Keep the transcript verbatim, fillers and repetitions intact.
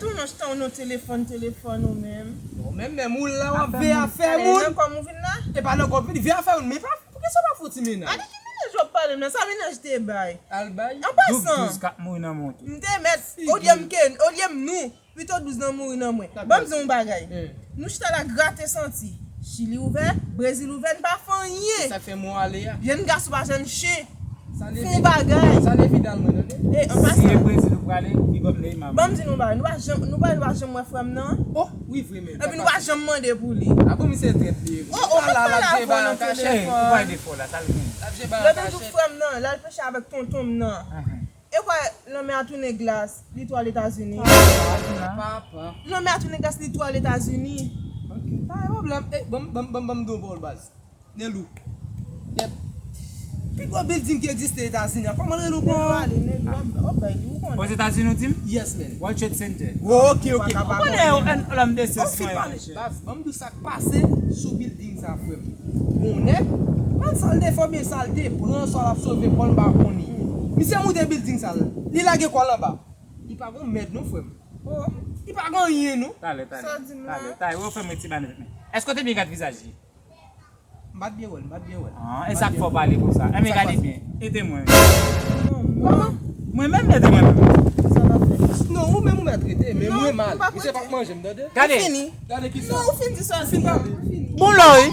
Tou nan chita w nan telefòn, telefòn ou menm. Bon, menm, menm ou la w ap veye afè moun. Nan kòm ou vin la? E pa nan kòm vin, veye afè moun, men pa, poukisa w pa fouti menaj? A de ki menaj w ap pale m nan? Sa menaj te bay? Al bay? An pasan, douz k ap mouri nan men w tou. M te mèt, olye m ke, olye m nou, pito douz nan mouri nan mwen. Ban m di w yon bagay. Nou chita la grate santi. Chili ouvè, Brezil ouvè, n pa fè anyen. Sa k fè mwen ale a. Jèn gason pa jèn chen. Fè yon bagay. Sa le fidal mwen, tande. E, an pasan. Si e Brezil ou prale, big up Neymar. Ban m di nou yon bagay. Nou pa janm, nou pa, nou pa janm wè frè m nan. Oh, wi, vre, men. Epi nou pa janm mande pou li. A bon, misye trèt li ye. Oh, oh, mèt pale avè w nan telefòn. Ou bay defo la, sa l gen. L ap jwe bal an kachèt. Lòt jou frè m nan, l al peche avèk tonton m nan. E kwè, lanmè a tounen glas, li tou al Etazini. Papa. Lanmè a tounen glas, li tou al Etazini. Ok, pa gen pwoblèm. Eh, ban m, ban m, ban m, ban m di w yon pawòl baz. Nelou. Yep. Pi gwo building ki egziste Etazini an, kòman l rele ankò? Nelou ale, Nelou, w ap, w ap bay li, ou konnen. Ozetazini, ou di m? Yes, man. World Trade Center. Ok, ok. Ou konnen, lòm de sens mwen, monchè. Baz, ban m di w sa k pase sou building sa, frè m. Bon nèg, pa sa l te fè oubyen sa l te pran, sa l ap sove kò l, m pa konnen. Misye moute building sa l, li lage kò l anba. Li pa gon mèd non, frè m. Oh, li pa gen anyen non. Talè, talè. Sa w di m la? Talè, talè. Ou fè mwen ti banèt men. Èske w te byen gad vizaj li? M pa t byen wè l, m pa t byen wè l. Ah, e sa k fè w pale konsa? Enben gade byen. Ede mwen. Non, non. Mwen menm ede mwen menm. Sa n ap fè? Non, ou menm ou mèt rete, men mwen mal. Misye p ap manje m, tande? Gade. Ou fini? Gade kisa. Non, ou fin di sa, ou fin pale. Bon lò wi.